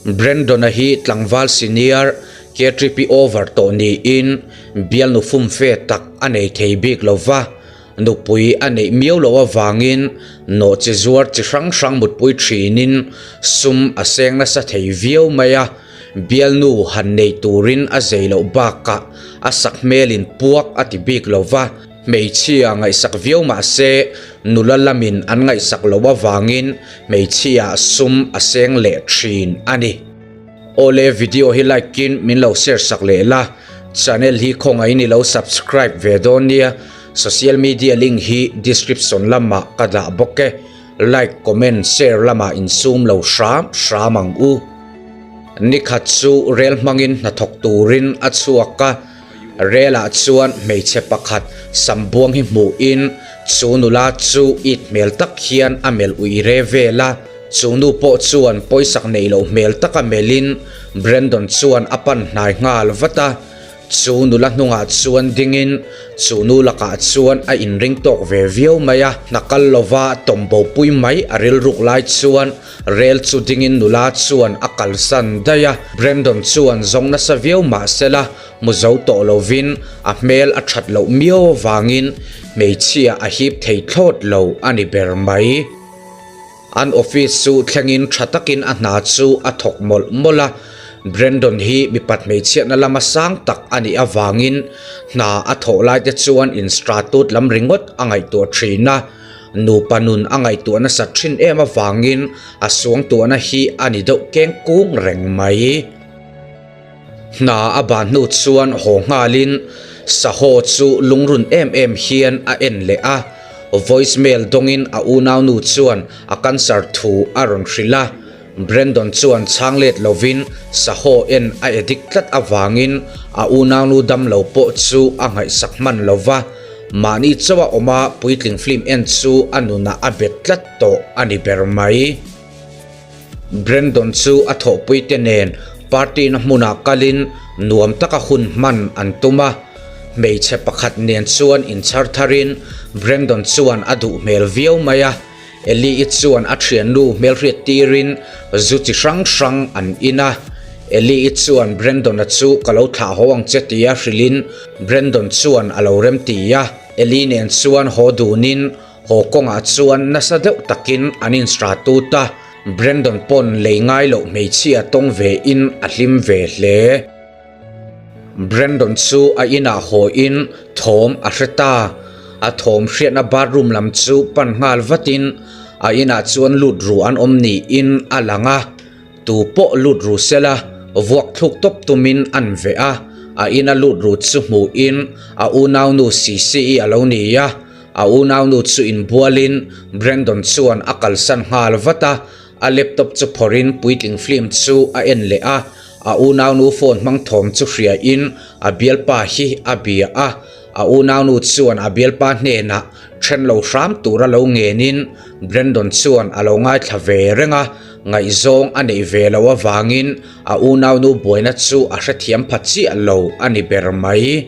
Brandon-a hi tlangval senior KTP over tawh niin bialnu fumfe tak a nei thei bik lo va, nupui a neih miau loh avangin nawhchi zuar chi hrang hrang mutpui thinin sum a seng nasa thei viau mai a, bialnu han nei turin a zei loh bakah a sak hmelin puak a ti bik lo va. Hmeichhia ngaihsak viau mah se nula lamin an ngaihsak loh avangin hmeichhia sum a seng leh thin a ni. Awle video hi like in min lo share sak leh la, channel hi khawngaihin i lo subscribe ve dawn nia, social media link hi description lamah ka dah bawk e, like comment share lamah insum lo hram hram ang u. Nikhat chu rel hmangin hnathawk turin a chhuak a. Relah chuan hmeichhe pakhat sambuang hi hmuhin chu nula chu it hmel tak hian a melh ui re vel a, chu nu pawh chuan pawisak neih loh hmel taka melhin Brandon chuan a pan hnai nghal vat a, chu nula hnungah chuan dingin chu nu lakah chuan a inring tawk ve viau mai a, hna kal lova tawmbo pui mai a rilruk lai chuan Rel chu dingin nula chuan a kalsan daih a, Brandon chuan zawng nasa viau mah sela hmu zo tawh lovin a hmel a that loh miau avangin hmeichhia a hip thei thlawt lo a ni ber mai. An office chu thlengin tha takin a hna chu a thawk mawlh mawlh a, Brandon hi mipat hmeichhiatna lama sang tak a nih avangin hna a thawh lai te chuan instratut lam ringawt a ngaihtuah thin a, Nupa nun a ngaihtuah nasat thin em avangin a suangtuahna hi a ni deuh keng kung reng mai. Hna a ban hnu chuan haw nghalin Sahaw chu lungrun em em hian a en leh a, voice mail dawngin a unaunu chuan a cancer thu a rawn hrilh a. Brandon chuan chhang let lovin Sahaw en a addict tlat avangin a unaunu damlo pawh chu a ngaihsak hman lo va, mahni chauh a awm a puitling film en chu a nunah a bet tlat tawh a ni ber mai. Brandon chu a thawhpuite nen party na hmunah kalin nuam taka hun hman an tum a, hmeichhe pakhat nen chuan inchhar tharin Brandon chuan a duh hmel viau mai a. Eli-i chuan a thiannu hmelhriat tirin zu chi hrang hrang an in a. Eli-i chuan Brandon-a chu ka lo thlah haw ang che tia hrilhin Brandon chuan a lo rem ti a. Eli nen chuan haw dunin haw kawngah chuan nasa deuh takin an insra tut a. Brandon pawn lei ngai loh hmeichhia tawng ve in a hlim ve hle. Brandon chu a inah haw in thawm a hre ta. A thawm hriatna bathroom lam chu pan nghal vatin a inah chuan lut ru an awm niin a lang a. Tu pawh lut ru sela vuak thluk tawp tumin an veh a. A ina lut ru chu hmuhin a unaunu Sisi-i a lo ni a. A unaunu chu inbualin Brandon chuan a kalsan nghal vat a. A laptop chu phawrhin puitling film chu a en leh a. A unaunu phone hmang thawm chu hriain a bialpa hi a bia a, a unaunu chuan a bialpa hnenah then lo hram tura lo ngenin Brandon chuan a lo ngaithla ve reng a, ngaihzawng a neih ve loh avangin a unaunu buaina chu a hrethiam pha chiah lo a ni ber mai.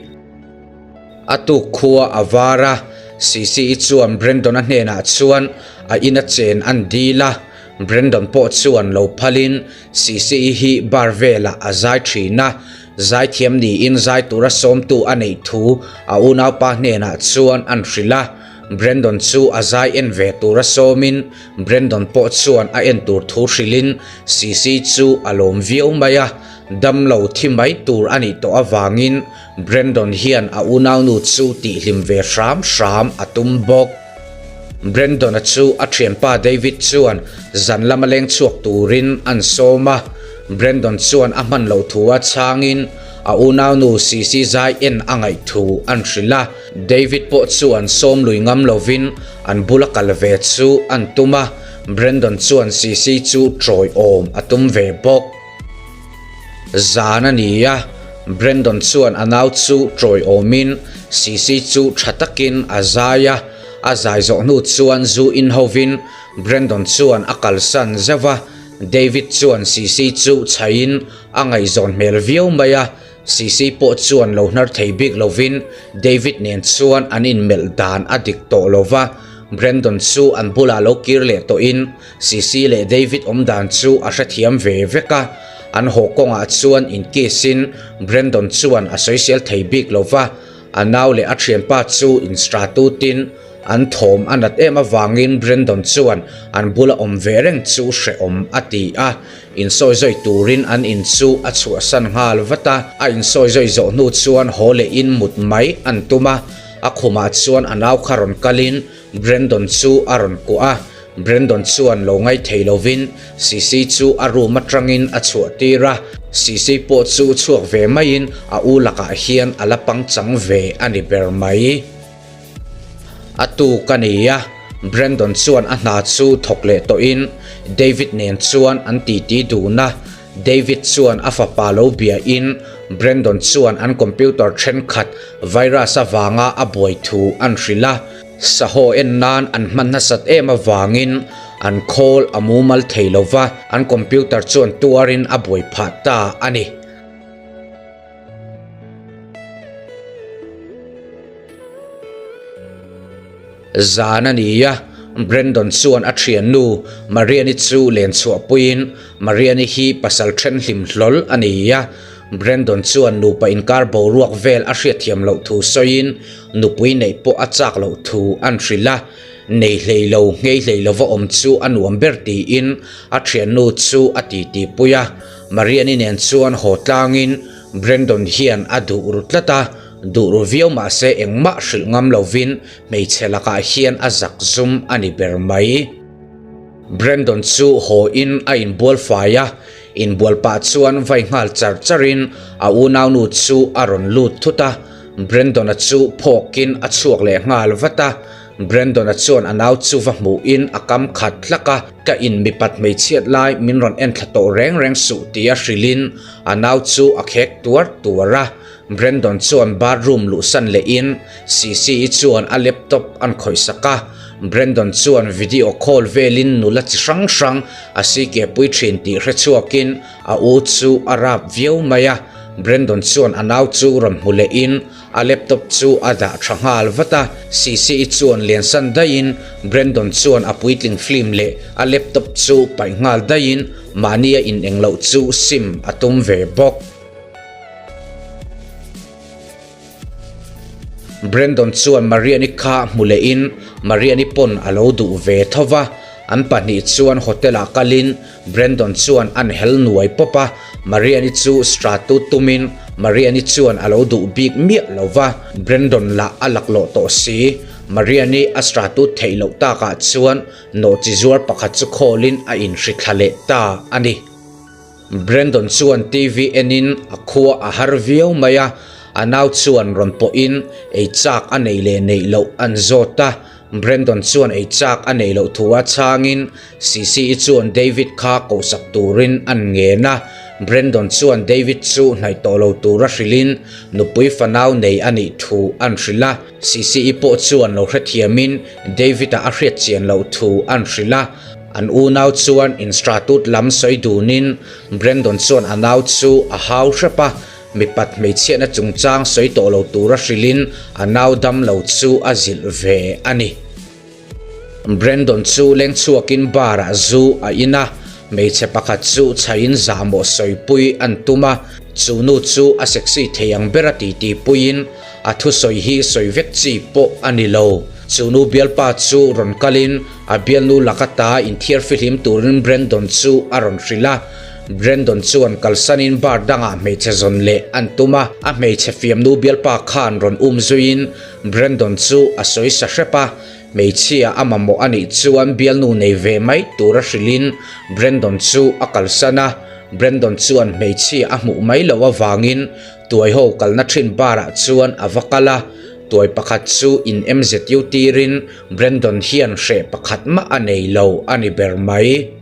A tuk khua a var a, Sisi-i chuan Brandon-a hnenah chuan a ina chen an dil a, Brandon pawh chuan lo phalin Sisi-i hi bar velah a zai thin a, zaithiam niin zai tura sawmtu a neih thu a unaupa hnenah chuan an hrilh a, Brandon chu a zai en ve tura sawmin Brandon pawh chuan a en tur thu hrilhin Sisi chu a lawm viau mai a, damlo thi mai tur a nih tawh avangin Brandon hian a unaunu chu tihhlim ve hram hram a tum bawk. Brandon-a chu a thianpa David chuan zan lama leng chhuak turin an sawm a, Brandon chuan a hman loh thu a chhangin a unaunu Sisi zai en a ngaih thu an hrilh a, David pawh chuan sawm lui ngam lovin an bula kal ve chu an tum a, Brandon chuan Sisi chu tawiawm a tum ve bawk. Zan a ni a, Brandon chuan a nau chu tawiawmin Sisi chu tha takin a zai a, a zai zawh hnu chuan zu in hovin Brandon chuan a kalsan zeuh a, David chuan Sisi chu chhaiin a ngaihzawn hmel viau mai a, Sisi pawh chuan lo hnar thei bik lovin David nen chuan an inmelh dan a dik tawh lo va. Brandon chu an bulah lo kir leh tawhin Sisi leh David awmdan chu a hrethiam ve vek a, an haw kawngah chuan inkiss in Brandon chuan a sawisel thei bik lo va, a nau leh a thianpa chu instratutin an thawm a nat em avangin Brandon chuan an bula awm ve reng chu hrehawm a ti a, insawi zawi turin an in chu a chhuahsan nghal vat a, a insawi zawi zawh hnu chuan haw lehin mut mai an tum a, a khumah chuan a nau kha rawn kalin Brandon chu a rawn kuah a, Brandon chuan lo ngaih thei lovin Sisi chu a room atangin a chhuah tir a, Sisi pawh chu chhuak ve maiin a u lakah hian a la pangchang ve a ni ber mai. A tuk a ni a, Brandon chuan a hna chu thawk leh tawhin David nen chuan an titi dun a, David chuan a fapa lo biain Brandon chuan an computer thenkhat virus avanga a buai thu an hrilh a, sahaw en nan an hman nasat em avangin an khawl a mumal thei lo va, an computer chuan tuarin a buai phah ta a ni. Zan a ni a, Brandon chuan a thiannu Mariani chu len chhuahpuiin Mariani hi pasal then hlim hlawl a ni a, Brandon chuan nupa inkar boruak vel a hriatthiam loh thu sawiin nupui neih pawh a chak loh thu an hrilh a, nei hlei lo nghei hlei lova awm chu a nuam ber tiin a thiannu chu a titipui a, Mariani nen chuan haw tlangin Brandon hian a duh ru tlat a, Duh ru viau mahse engmah hrilh ngam lovin hmeichhe lakah hian a zak zum a ni ber mai. Brandon chu haw in a inbual fai a, inbual pah chuan vai nghal char char in a unaunu chu a rawn lut thut a, Brandon-a chu phawkin a chhuak leh nghal vat a, Brandon-a chuan a nau chu va hmuh in a kam khat hlak a, ka in mipat hmeichhiat lai min rawn en thla tawh reng reng suh tia hrilh in a nau chu a khek tuar tuar a, Brandon chuan bathroom luhsan lehin Sisi-i chuan a laptop an khawihsak a, Brandon chuan video call velin nula chi hrang hrang a sikepui thin tih hre chhuakin a u chu a rap viau mai a, Brandon chuan a nau chu rawn hmu lehin a laptop chu a dah tha nghal vat a, Sisi-i chuan liansan daihin Brandon chuan a puitling film leh a laptop chu paih nghal daihin mahnia ineng loh chu sim a tum ve bawk. Brandon chuan Mariani kha hmu lehin Mariani pawn a lo duh ve tho va, an pahnih chuan hotel ah kalin Brandon chuan an hel nuai pawp a, Mariani chu stratu tumin Mariani chuan a lo duh bik miah lo va, Brandon lah a laklawh tawh si, Mariani a stratu theih loh takah chuan nawhchi zuar pakhat chu khawlin a inhrithla leh ta a ni. Brandon chuan TV enin a khua a har viau mai a, a nau chuan rawn pawhin ei chak a neih leh neih loh an zawt a, Brandon chuan ei chak a neih loh thu a chhangin Sisi-i chuan David kha kohsak turin an ngen a, Brandon chuan David chu hnaih tawh lo tura hrilhin nupui fanau nei a nih thu an hrilh a, Sisi-i pawh chuan lo hrethiamin David-a a hriatchian loh thu an hrilh a. An unau chuan instratut lam sawi dunin Brandon chuan a nau chu a hau hrep a, mipat hmeichhiatna chungchang sawi tawh lo tura hrilhin a nau dam lo chu a zilh ve a ni. Brandon chu leng chhuakin bar ah zu a in a, hmeichhe pakhat chu chhaiin zahmawh sawipui an tum a, chu nu chu a sexy thei ang bera titi puiin a thusawi hi sawi vek chi pawh a ni lo. Chu nu bialpa chu rawn kalin A bialnu laka ta inthiar fihlim turin Brandon chu a rawn hrilh a, Brandon chuan kalsanin bar dangah hmeichhe zawn leh an tum a, a hmeichhe fiamnu bialpa khan rawn um zuiin Brandon chu a sawi sa hrep a, hmeichhia a mamawh a nih chuan bialnu nei ve mai tura hrilhin Brandon chu a kalsan a, Brandon chuan hmeichhia a hmuh mai loh avangin Tuaiho kalna thin bar ah chuan a va kal a, tuai pakhat chu in MZU tirin Brandon hian hreh pakhat mah a nei lo a ni ber mai.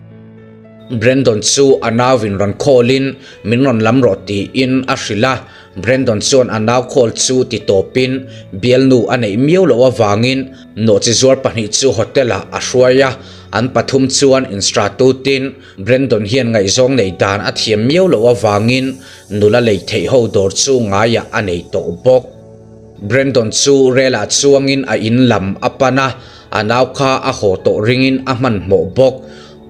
Brandon chu a nauin rawn call in min rawn lam rawh tiin a hrilh a, Brandon chuan a nau call chu ti tawpin bialnu a neih miau loh avangin nawhchi zuar pahnih chu hotel ah a hruai a, an pathum chuan instratutin Brandon hian ngaihzawng neih dan a thiam miau loh avangin Nula lei theih ho dawr chu ngaiah a nei tawh bawk. Brandon chu rel ah chuangin a in lam a pan a, A nau kha a haw tawh ringin a hmanhmawh bawk.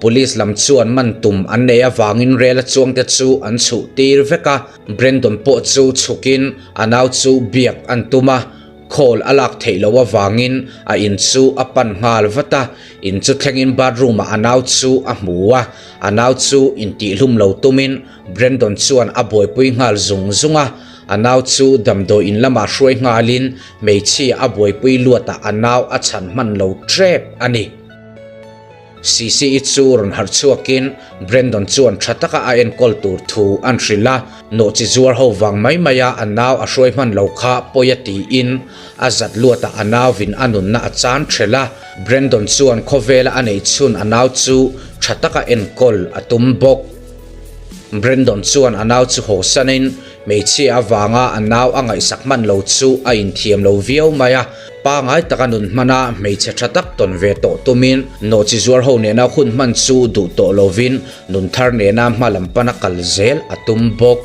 Police lam chuan man tum an nei avangin rel a chuangte chu an chhuh tir vek a. Brandon pawh chu chhukin a nau chu biak an tum a. Call a lak theih loh avangin a in chu a pan nghal vat a, in chu thlengin bathroom ah a nau chu a hmu a, a nau chu intihlum lo tumin Brandon chuan a buaipui nghal zung zung a, a nau chu damdawi in lamah hruai nghalin hmeichhia a buaipui luatah a nau a chhan hman lo tep a ni. Sisi-i chu rawn harh chhuakin Brandon chuan tha taka a enkawl tur thu an hrilh a, nawhchi zuar ho vang mai maia a nau a hruai hman lo kha pawi a tiin a zat luatah a nauvin a nunna a chan thelh a, Brandon chuan khawvela a neih chhun a nau chu tha taka enkawl a tum bawk. Brandon chuan a nau chu haw sanin Hmeichhia avanga a nau a ngaihsak hman lo chu a inthiam lo viau mai a, pangai taka nun hmana hmeichhe tha tak tawn ve tawh tumin nawhchi zuar ho nena hun hman chu duh tawh lovin nun thar nena hma lam pana kal zel a tum bawk.